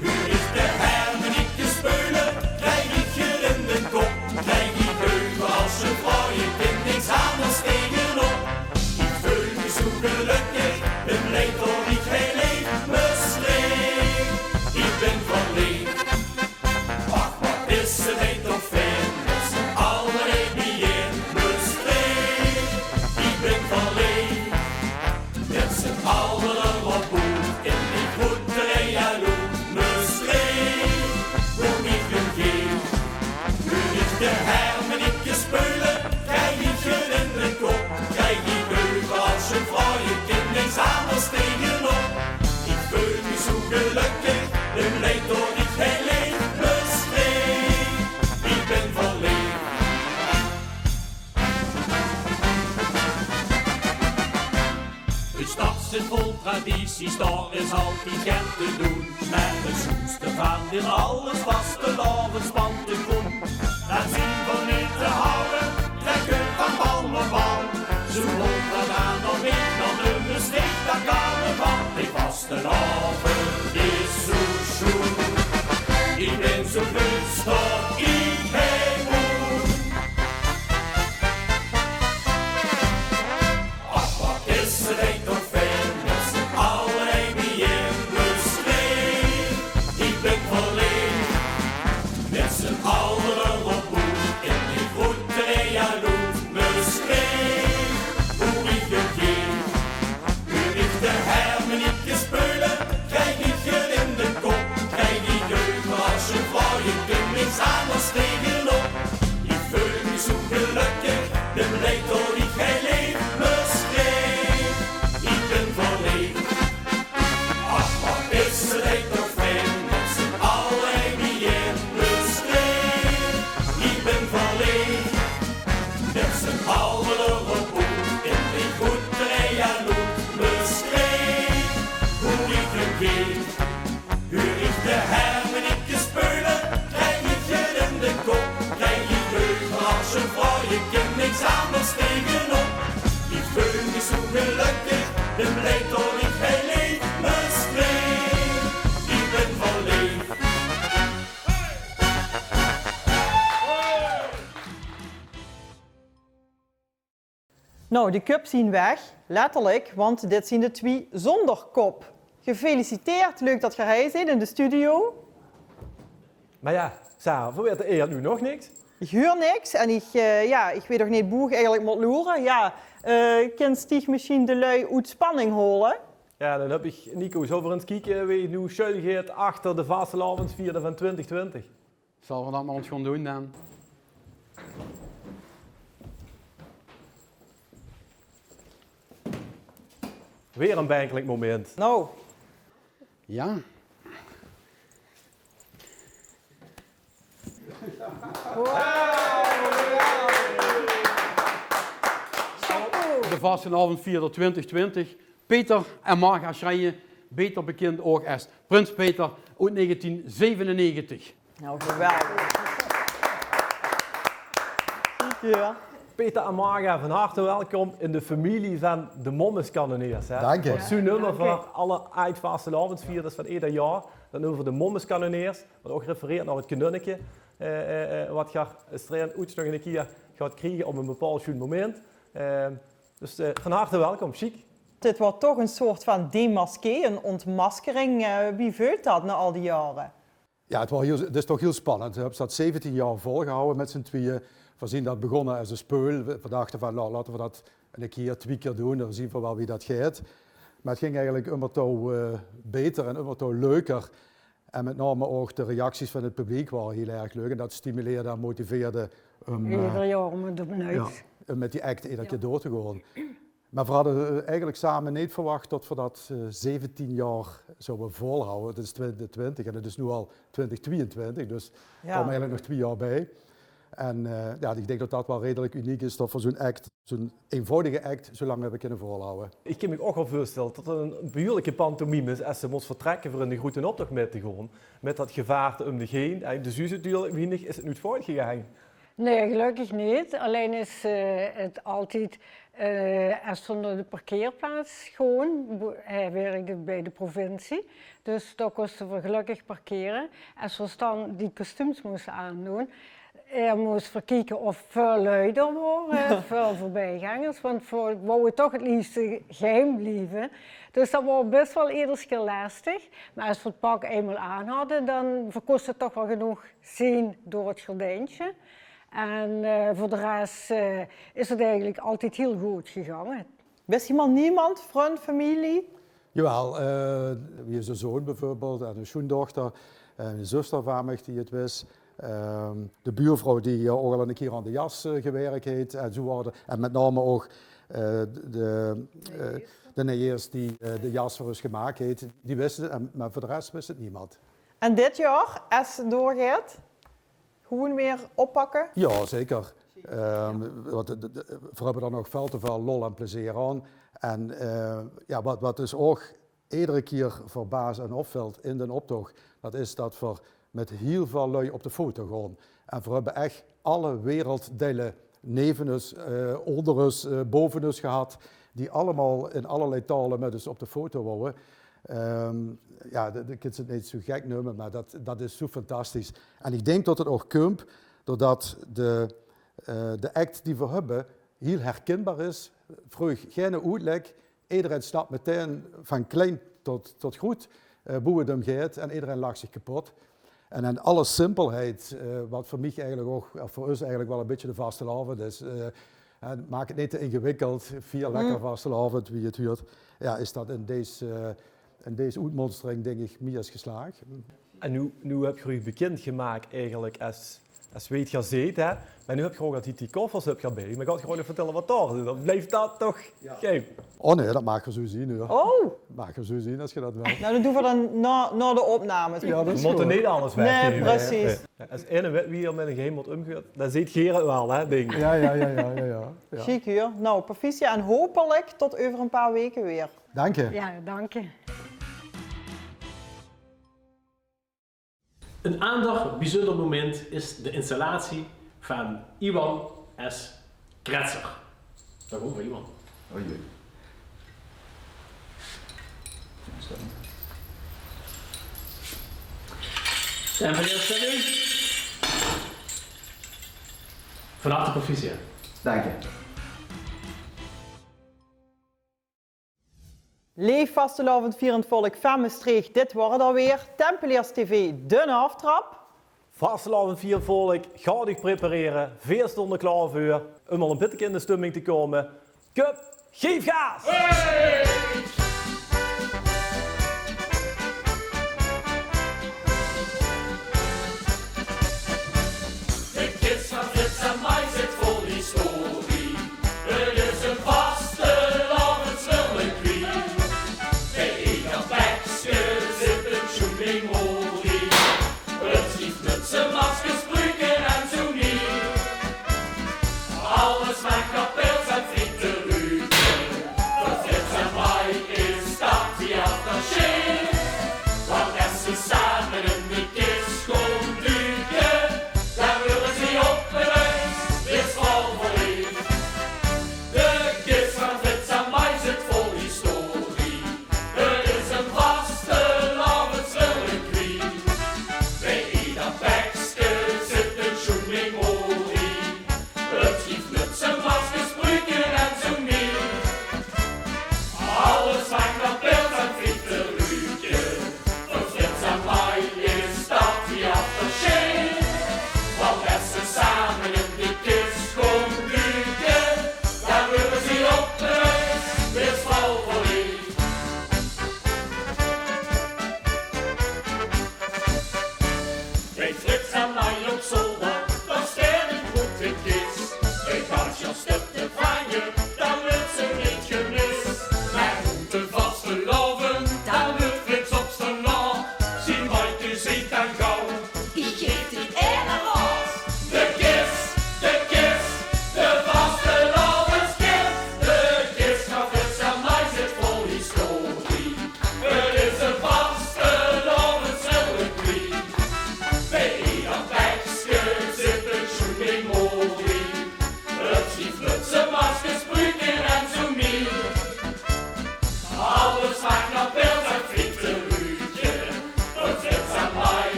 Huur ich de hermeniekes speule, krieg ich 't in d'n kop, krieg ich euveral sjun vraoje, kin niks anders tegenop. Ich veul mich zoe gelökkig, bin blij tot ich hei leef, Mestreech, ich bin verleef. Ach, wat is 't hei toch fijn, mit z'n alle hei biejein, Mestreech, ich bin verleef. Mit z'n alle d'rop oet, in die groete rij aan oet, Mestreech, boe ich um geef. Huur ich de hermeniekes speule, krieg ich 't in d'n kop, krieg ich euveral sjun vraoje, kin niks anders tegenop. Ich veul mich zoe gelökkig, bin blij tot ich hei leef, Mestreech, ich bin verleef. De sjtad zit vol tradities, dao is altied get te doen. Mer 't sjoenste vaan dit alles, vastelaovend spant de koen. Dao zien veer neet te hawwe, trèkke vaan pal nao pal. Zoe hoort dat daan nog neet, nao de Mestreechter carnaval. De vastelaovend is zoe sjoen. Ich bin zoe blij tot ich hei woen. Ach, wat is 't hei toch fijn, mit z'n alle hei biejein, Mestreech, ich bin verleef. Mit z'n alle d'rop oet, in die groete rij aan oet, Mestreech, boe ich um geef. Huur ich de hermeniekes speule, krieg ich 't in d'n kop, krieg ich euveral sjun vraoje, kin niks anders tegenop. Ich veul mich zoe gelökkig, bin blij tot ich hei leef, Mestreech, ich bin verleef. Ach, wat is 't hei toch fijn, mit z'n alle hei biejein, Mestreech, ich bin verleef. Mit z'n alle d'rop oet, in die groete rij aan oet, Mestreech, boe ich um geef. Huur ich de hermeniekes speule, krieg ich 't in d'n kop, krieg ich euveral sjun vraoje, kin niks anders tegenop. Ich veul mich zoe gelökkig, bin blij tot ich hei leef, Mestreech, ich bin verleef. Nou, de köp zien weg, letterlik, want dit zien de twie zónder kop. Gefeliciteerd, leuk dat geer hei zeet in de studio. Mer jao, Sarah, veer weite eigelik noe nog niks. Ich huur niks en ich, eh, jao, ich weet ouch neet boe ich eigelik mót loere. Jao, eh, kins dich mesjiens de lui oet spanning hole? Jao, daan höb ich, Nico, zölle veer ins kieke wee noe sjuil geit achter de vastelaovendsvierder vaan twintig twintig. Zölle veer dat mer ins goon doen daan? Weer e benkelik moment. Nou. Jao. De vastelaovendvierder twintig twintig, Peter en Marga Schrijen, beter bekind ouch es Prins Peter, oet negentien zevenennegentig. Nou, geweldig. Peter en Marga, van harte welkom in de femilie van de Mommeskanonneers, hè? Dank je. Wat zoe'n nummer veur alle aajd-vastelaovendvierders van eder jaor. Dan euver de Mommeskanonneers, wat ouch refereert nao 't kanunneke, eh, eh, eh, wat geer straks oets nog 'ne kier gaot kriege op e bepaald sjoen moment. Eh, dus, eh, van harte welkom, sjiek. Dit waor toch 'n soort van demasqué, 'n ontmaskering. Eh, wie veult dat nao al die jaore? Jao, 't waor hiel, 't is toch hiel spannend. Veer höbbe dat zeventien jaor volgehawwe mit z'n twieë. Veer zien dat begonne es e speul. Veer, veer dachte van, nou, laote veer dat 'ne kier, twieë kier doon. Dan zien veer waal wie dat geit. Mer 't ging eigelik ummertouw, eh, beter en ummertouw leuker. En mit name ouch de reacties van 't publiek waore hiel erg leuk. En dat stimuleerde en motiveerde um, eh, eder jaor um 't opnuuj, jao, um mit die act eder kier door te gaon. Mer veer hadde, eh, eigelik same neet verwach tot veer dat, eh, zeventien jaor zouwe volhawwe. 't Is twintig twintig en 't is noe al twintig twieëntwintig, dus d'r koume eigelik nog twieë jaor bij. En, eh, jao, ich dink tot dat waal redelik uniek is, tot veer zoe'n act, zoe'n einvoudige act, zoe lang höbbe kinne volhawwe. Ich kin mich ouch waal veurstelle tot 't 'n behuurlike pantomime is es se mós vertrèkke veur in de groeten optoch mit te gaon. Mit dat gevaarte um dich heen. En de zuus natuurlik, wie is 't noe voort gegange? Nae, gelökkig neet. Allein is, eh, 't altied, eh, es veer nao de parkeerplaats gaon, boe-, hae wirkde bij de provincie, dus dao kóste veer gelökkig parkere. Es veer ós dan die kostuums móste aandoon, eh, móste veer kieke of väöl lui dao waore, väöl veurbijgangers, want veer wouwe toch 't leefste geheim blieve. Dus dat waor bès waal eders kier lestig. Mer es veer 't pak einmaol aan hadde, dan veer kóste toch waal genóg zeen door 't gordijntje. En, eh, veur de res, eh, is 't eigelik altied hiel good gegange. Wis hielemaol niemes, vrun, femilie? Jawaal, eh, wie zien zoon beveurbeeld en 'n sjoendochter en 'n zuster vaan mich die 't wis. Ehm, de buurvrouw die, eh, ouch al 'ne kier aon de jas, eh, gewirk heet en zoe waor 't. En mèt name ouch, eh, de, eh, de nejeers die, eh, de jas veur us gemaak heet, die wiste 't, en, meh veur de res wis 't niemes. En dit jaor, es 't doorgeit, gewoen weer oppakke? Jao, zeker. Ehm, want de, de, de, veer höbbe d'r nog väöl te väöl lol en plezeer aon. En, eh, jao, wat, wat dus ouch edere kier verbaas en opvèlt in d'n optoch, dat is dat veer mèt hiel väöl lui op de foto goon. En veer höbbe ech alle werelddeile neve us, eh, oonder us, eh, bove us gehad, die allemaol in allerlei taole mèt us op de foto wouwe. Ehm, jao, de, de kins 't neet zoe gek neume, meh dat, dat is zoe fantastisch. En iech dink tot 't ouch kump doordat de, eh, de act die veer höbbe hiel herkinbaar is. Vreug geine oetlègk, ederein snap metein vaan klein tot, tot groet, eh, boe 't um geit en ederein lach ziech kepot. En in alle simpelheid, eh, wat veur miech eigelek ouch, of veur us eigelek wel e bitteke de vastelaovend is, eh, en maak 't neet te ingewikkeld, vier lekker vastelaovend, wie 't huurt. Jao, is dat in dees, eh, in dees oetmonstering, dink iech, mie es geslaag. En noe, noe höb geer uuch bekind gemaak eigelek es, es Weet geer zeet, hè? Meh noe höb geer ouch al die, die koffers höb geer bij. Meh geer gaot gewoen vertèlle wat dao zit. Dan blijf dat toch geheim. Oh nein, dat maag geer zoe zien, huur. Oh! Maag geer zoe zien es geer dat wèlt. Nou, dat doen v'r dan nao, nao de opnames. Jao, dat is good. V'r mote neet alles weggeve. Nein, percies. Nein. Es eine wèt wie hei mèt e geheim weurt umgegaange, dan zeet geer 't wel, hè, dink iech. Jao, jao, jao, jao, jao, jao. Sjiek, huur. Nou, proficiat en hopelek tot euver e paar weke weer. Dank diech. Jao, dank diech. Ein aandacht bezunder moment is de installatie van Iwan es Kretser. Dao kump Iwan. Oei, oei. En meneer Stelling, van harte proficiat. Dank je. Leef vastelaovendvierend volk vaan Mestreech, dit waor 't alweer. Tempeleers TV, d'n aoftrap. Vastelaovendvierend volk, gaot uuch preparere. Veer stoon d'r klaor veur um al e bitteke in de stumming te koume. Kup, gief gaas! De kist vaan Frits en Maj zit vol historie. 't Is 'n vastelaovendsrelikwie. Bij eder bekske zit 'n sjoen ding op.